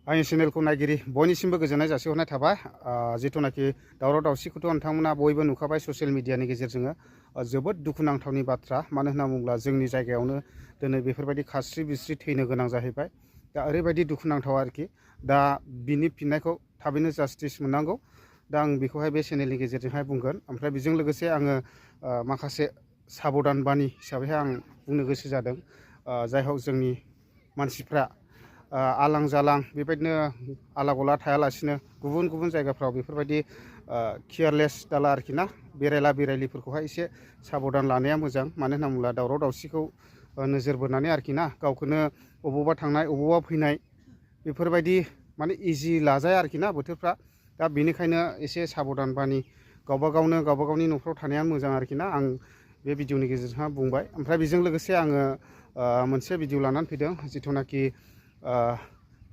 आंनि चेनेलखौ नायगिरि बयनिसिमबो गोजोननाय जासिहरनाय थाबाय। जिथुनाखि दावराव दावसिखौथ' नोंथांमोना बयबो नुखाबाय ससियेल मिडियानि गेजेरजों। जोबोद दुखुनांथावनि बाथ्रा, मानो होनना बुङोब्ला जोंनि जायगायावनो दिनै बेफोरबायदि खास्रि बिस्रि थैनो गोनां जाहैबाय। दा ओरैबायदि दुखुनांथाव आरोखि। दा बिनि फिननायखौ थाबैनो जास्टिस मोननांगौ। दा आं बेखौहाय बे चेनेलनि गेजेरजोंहाय बुंगोन। ओमफ्राय बेजों लोगोसे आङो माखासे साबधान बानि हिसाबैहाय आं बुंनो गोसो जादों। जाय हक जोंनि मानसिफ्रा आलां जालां बेबायदिनो आला गला थायालासिनो गुबुन गुबुन जायगाफ्राव बेफोरबायदि केयारलेस दाला आरोखि ना, बेरायला बेरायलिफोरखौहाय एसे साबधान लानाया मोजां। मानो होनना बुङोब्ला दावराव दावसिखौ नोजोर बोनानै आरोखि ना, गावखौनो अबावबा थांनाय अबावबा फैनाय बेफोरबायदि माने इजि लाजाया आरोखि ना बोथोरफ्रा। दा बेनिखायनो एसे साबधान बानि गावबा गावनि न'फ्राव थानाया मोजां आरोखि ना। आं बे भिडिअनि गेजेरजोंहाय बुंबाय। ओमफ्राय बेजों लोगोसे आङो मोनसे भिडिअ लानानै फैदों, जिथुनाखि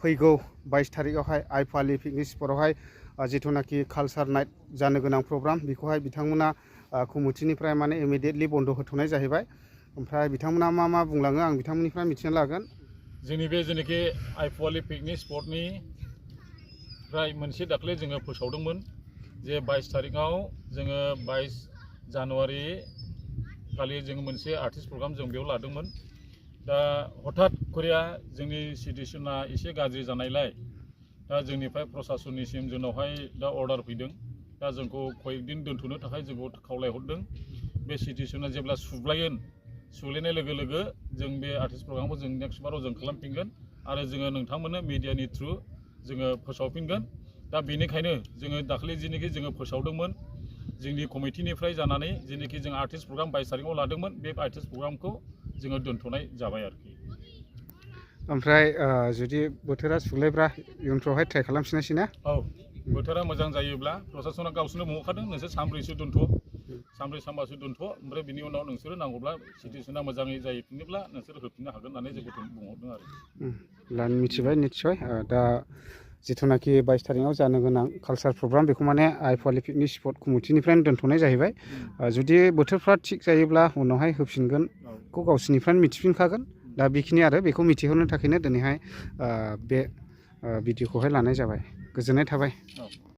फैगौ 22 तारिखआवहाय आइफवालि पिकनिक स्पटआवहाय जिथुनाखि कालचार नाइट जानो गोनां प्रग्राम, बेखौहाय बिथांमोना कमिटिनिफ्राय माने इमिडियेटलि बन्द होथ'नाय जाहैबाय। ओमफ्राय बिथांमोना मा मा बुंलाङो आं बिथांमोननिफ्राय मिथिनो लागोन। जोंनि बे जेनाखि आइफवालि पिकनिक स्पटनि फ्राय मोनसे दाख्लै जोङो फोसावदोंमोन जे 22 तारिखआव जोङो 22 जानुवारि खालि जोङो मोनसे आर्टिस्ट प्रग्राम जों बेयाव लादोंमोन। दा हठात करिया जोंनि सिटुएसना एसे गाज्रि जानायलाय दा जोंनिफ्राय प्रसासननिसिम जोंनावहाय दा अर्डार फैदों। दा जोंखौ कयेकदिन दोनथ'नो थाखाय जोंखौ खावलायहरदों। बे सिटुएसना जेब्ला सुग्लायनाय लोगो लोगो जों बे आर्टिस्ट प्रग्रामखौ जों नेक्स्ट बाराव जों खालामफिनगोन आरो जोङो नोंथांमोननो मिडियानि थ्रु जोङो फोसावफिनगोन। दा बेनिखायनो जोङो दाख्लै जेनोखि जोङो फोसावदोंमोन जोंनि कमिटिनिफ्राय जानानै जेनोखि जों आर्टिस्ट प्रग्राम 22 तारिखआव लादोंमोन, बे आर्टिस्ट प्रग्रामखौ जोङो दोनथ'नाय जाबाय आरोखि। ओमफ्राय जुदि बोथोरा सुग्लायब्ला इयुनफ्रावहाय ट्राइ खालामफिननोसै ना? औ, बोथोरा मोजां जायोब्ला प्रसासना गावसोरनो बुंहरखादों नोंसोर सानब्रैसो दोनथ', सानब्रै सानबासो दोनथ', ओमफ्राय बिनि उनाव नोंसोरो नांगौब्ला सिटुएसना मोजाङै जाहैफिनोब्ला नोंसोर होफिननो हागोन होननानै जोंखौ बुंहरदों आरो। मिथिबाय निस्सय। दा जिथुनाखि 22 तारिखआव जानो गोनां कालचार प्रग्राम, बेखौ माने आइफवालि पिकनिक स्पट कमिटिनिफ्रायनो दोनथ'नाय जाहैबाय। जुदि बोथोरफ्रा थिग जायोब्ला उनावहाय होफिनगोनखौ गावसोरनिफ्रायनो मिथिफिनखागोन। दा बेखिनि आरो, बेखौ मिथिहोनो थाखायनो दिनैहाय बे भिडिअखौहाय लानाय जाबाय। गोजोननाय थाबाय।